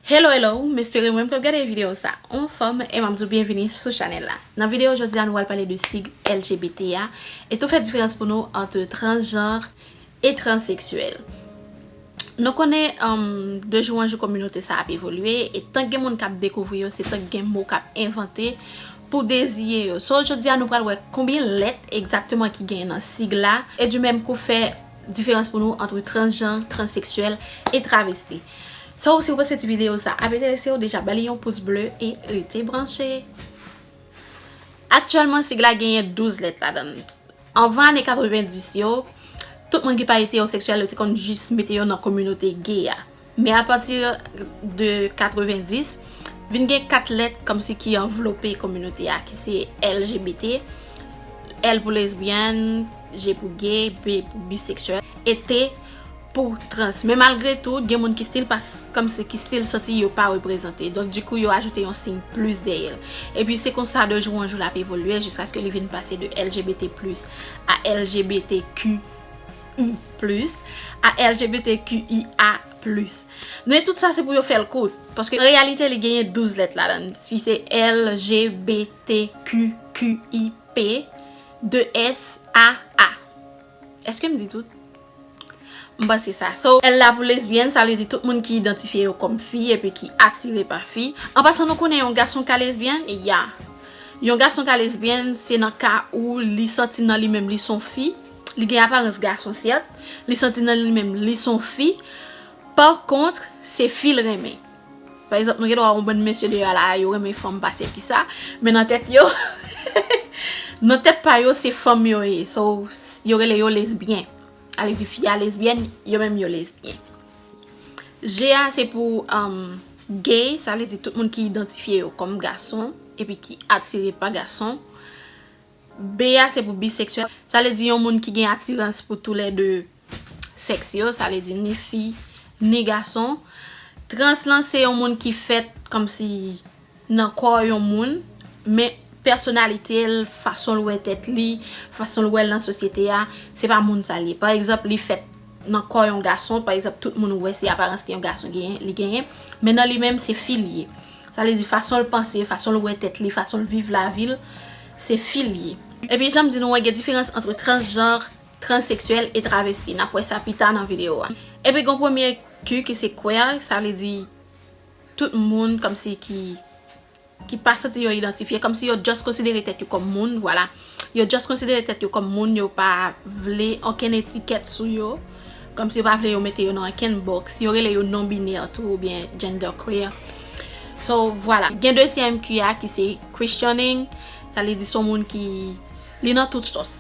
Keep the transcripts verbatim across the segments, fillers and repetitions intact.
Hello, hello, m espere ou menm k ap gade videyo sa anfòm e m ap di w byenvini sou chanèl la. Nan videyo jodi a, nou pral pale de sig L G B T a e tou fè diferans pou nou ant transjan e transeksyèl. Nou konnen, um, de jou an jou kominote sa ap evolye e tank gen moun k ap dekouvri yo, se tank gen mo k ap envante pou deziye yo. So, jodi a, nou pral wè konbyen lèt egzakteman ki genyen nan sig la e du menm kou fè diferans pou nou ant transjan, transeksyèl e travesti. So, si w panse ti videyo sa ap enterese w, deja ba li yon pous ble e rete branche. Aktyèlman, sig la genyen douz lèt ladan l. Anvan ane katrevenndis yo, tout moun ki pa etewoseksyèl yo te konn jis mete yo nan kominote gay a. Men apati de katrevenndis, vin gen kat lèt kòmsi ki anvlope kominote a, ki se L G B T, L pou lesbyèn, G pou gay, B pou biseksyèl, e T pou trans. Men malgre tou, gen moun ki still pa, kòmsi ki still santi yo pa reprezante. Donk, dikou, yo ajoute yon siy plis dèyè l. Epi se konsa, de jou an jou, l ap evolye jiskaske li vin pase de L G B T plis a L G B T Q I plis a L G B T Q I A plis. Men tout sa, se pou yo fè l kout. Paske an reyalite, li genyen douz lèt ladan l. Si se L G B T Q Q I P de S A A. Èske m di tout? M panse sa. So, L la pou lesbyèn, sa vle di tout moun ki idantifye yo kòm fi epi ki atire pa fi. An pasan, nou konnen yon gason ka lesbyèn? Ya. Yon gason ka lesbyèn, se nan ka ou li santi nan li menm li s on fi. Li gen aparans gason, sèt. Li santi nan li menm li s on fi. Pa kont, se fi l renmen. Pa egzanp, nou gen dwa wè yon bann mesye deyò la, yo renmen fanm pase ki sa, men nan tèt yo, nan tèt pa yo, se fanm yo ye. So, yo rele yo lesbyèn. Ale di fi a lesbyèn, yo menm yo lesbyèn. G a se pou, um, gay, sa vle di tout moun ki idantifye yo kòm gason, epi ki atire pa gason. B a se pou biseksyèl, sa vle di yon moun ki gen atirans pou toulède sèks yo, sa vle di ni fi, ni gason. Trans lan se yon moun ki fèt kòmsi nan kò yon moun, men pèsonalite l, fason l wè tèt li, fason l wè l nan sosyete a, se pa moun sa l ye. Pa egzanp, li fèt nan kò yon gason, pa egzanp, tout moun wè se aparans ke yon gason genyen, li genyen, men nan li menm, se fi l ye. Sa vle di fason l panse, fason l wè tèt li, fason l viv lavi l, se fi l ye. Epi jan m di nou an, gen diferans ant transjan, transeksyèl e travesti. N ap wè sa pita nan videyo a. Epi gen premye Q ki se queer, sa vle di tout moun kòmsi ki, ki pa santi yo idantifye, kòmsi yo just konsidere tèt yo kòm moun, vwala. Yo just konsidere tèt yo kòm moun, yo pa vle okenn etikèt sou yo. Kòmsi yo pa vle yo mete yo nan okenn box. Yo rele yo non-binè tou oubyen genderqueer. So, vwala. Gen dezyèm Q a ki se questioning. Sa vle di se yon moun ki, li nan tout sòs.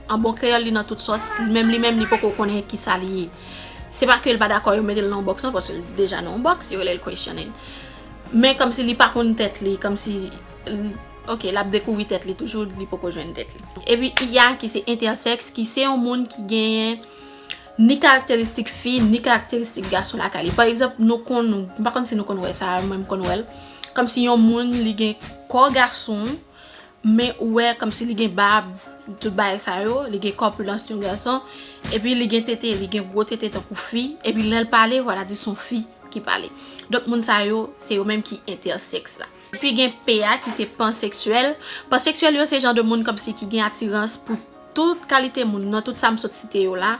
An bon kreyòl, li nan tout sòs. Menm li menm, li poko konnen ki sa li ye. Se pa ke l pa dakò yo mete l nan yon box non, paske l deja nan yon box, yo rele l questioning. Men kòmsi li pa konn tèt li, kòmsi, ok, l ap dekouvri tèt li toujou, li poko jwenn tèt li. Epi I a ki se intersex, ki se yon moun ki genyen ni karakteristik fi, ni karakteristik gason lakay li. Pa egzanp, nou konn, m pa konn si nou konn wè sa, mwen m konn wè l. Kòmsi yon moun, li gen kò gason, men ou wè kòmsi li gen bab, tout bagay sa yo, li gen kòpilans yon gason, epi li gen tete, li gen gwo tete tankou fi, epi lè l pale, vwala, di se yon fi ki pale. Donk, moun sa yo, se yo menm ki entèsèks la. Epi gen P a ki se panseksyèl. Panseksyèl yo se jan de moun kòmsi ki gen atirans pou tout kalite moun nan tout sa m sot site yo la.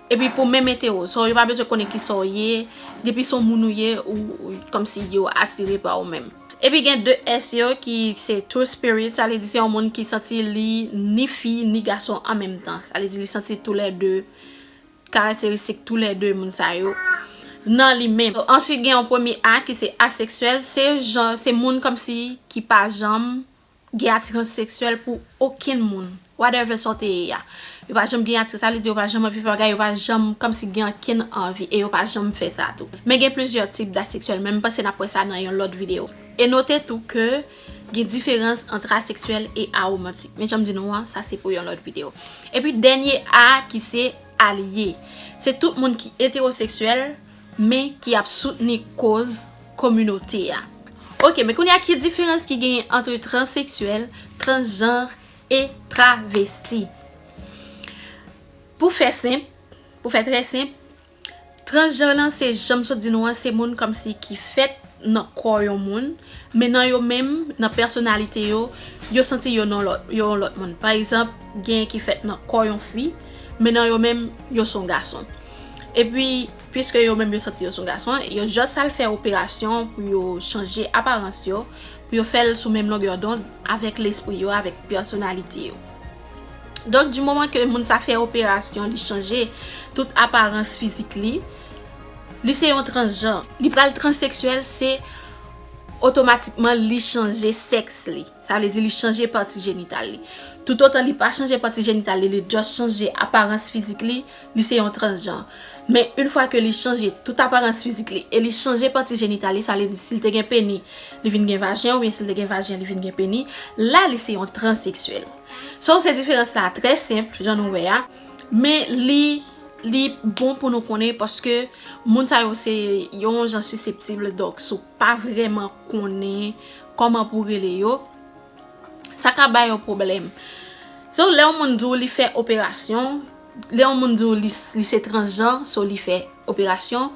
Epi pou menm etero, so yo pa bezwen konnen kisa w ye, depi se yon moun ou ye, ou, ou kòmsi yo atire pa ou menm. Epi gen de S yo ki se two spirit, sa vle di se yon moun ki santi li ni fi ni gason an menm tan. Sa vle di li santi toulède karakteristik toulède moun sa yo nan li menm. So, answit gen yon premye A ki se aseksyèl, se jan, se moun kòmsi ki pa janm gen atirans seksyèl pou okenn moun. Whatever sa w te ye a. Yo pa janm gen atirans, sa vle di yo pa janm anvi fè bagay, yo pa janm kòmsi gen okenn anvi e yo pa janm fè sa tou. Men gen plizyè tip d'aseksyèl, men m panse n ap wè sa nan yon lòt videyo. E note tou ke gen diferans ant aseksyèl e awomantik. Men jan m di nou an, sa se pou yon lòt videyo. Epi dènye A ki se alye. Se tout moun ki etewoseksyèl, men ki ap soutni koz kominote a. Ok, men kounye a ki diferans ki genyen ant transeksyèl, transjanr e travesti? Pou fè senp, pou fè trè senp, transjanr lan se jan m sot di nou an, se moun kòmsi ki fèt nan kò yon moun, men nan yo menm, nan pèsonalite yo, yo santi yo nan lòt, yo yon lòt moun. Pa egzanp, genyen ki fèt nan kò yon fi, men nan yo menm, yo se yon gason. Epi, piske yo menm yo santi yo se yon gason, yo just al fè operasyon pou yo chanje aparans yo, pou yo fè l sou menm longè dond avèk lespri yo, avèk pèsonalite yo. Donk, di moman ke moun sa fè operasyon, li chanje tout aparans fizik li, li se yon transjan. Li pral transeksyèl, se otomatikman li chanje sèks li. Sa vle di li chanje pati jenital li. Toutotan li pa chanje pati jenital li, li just chanje aparans fizik li, li se yon transjan. Men, yon fwa ke li chanje tout aparans fizik li e li chanje pati jenital li, sa vle di si l te gen peni, li vin gen vajen, oubyen si l te gen vajen, li vin gen peni, la li se yon transeksyèl. So, se diferans la trè senp, jan nou wè a, men li, li bon pou nou konnen paske moun sa yo se yon jan siseptib, donk si w pa vrèman konnen kòman pou w rele yo, sa ka bay yon pwoblèm. So, lè yon moun di w li fè operasyon, lè yon moun di w li, li se transjan, so li fè operasyon,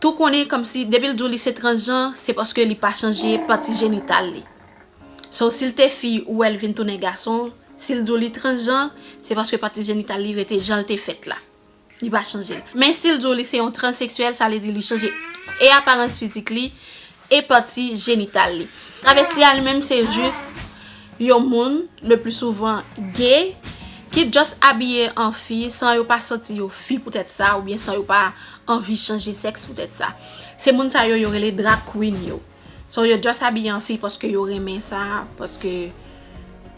tou konnen kòmsi depi l di w li se transjan, se paske li pa chanje pati jenital li. So, si l te fi, ou wè l vin tounen gason, si l di w li transjan, se paske pati jenital li rete jan l te fèt la. Li pa chanje l. Men si l di w li se yon transeksyèl, sa vle di li chanje e aparans fizik li, e pati jenital li. Travesti a li menm se jis yon moun, le pli souvan gay, ki just abiye an fi san yo pa santi yo fi poutèt sa, oubyen san yo pa anvi chanje sèks poutèt sa. Se moun sa yo, yo rele drag queen yo. So, yo just abiye an fi paske yo renmen sa, paske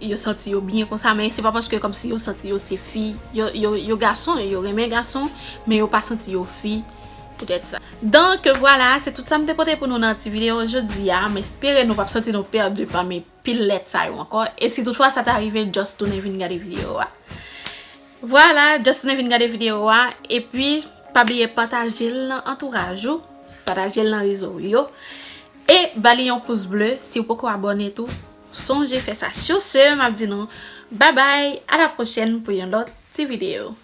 yo santi yo byen konsa, men se pa paske kòmsi yo santi yo se fi, yo, yo, yo gason, yo renmen gason, men yo pa santi yo fi poutèt sa. Donk, vwala, se tout sa m te pote pou nou nan ti videyo jodi a. M espere nou p ap santi nou pèdi pami pil lèt sa yo ankò. E si toutfwa sa ta rive, just tounen vin gade videyo a. Vwala, just tounen vin gade videyo a. Epi, pa bliye pataje l nan antouraj ou. Pataje l nan rezo w yo. E ba li yon pous ble si w poko abòne tou. Sonje fè sa. Sur ce, m ap di nou babay, a la pwochèn pou yon lòt ti videyo.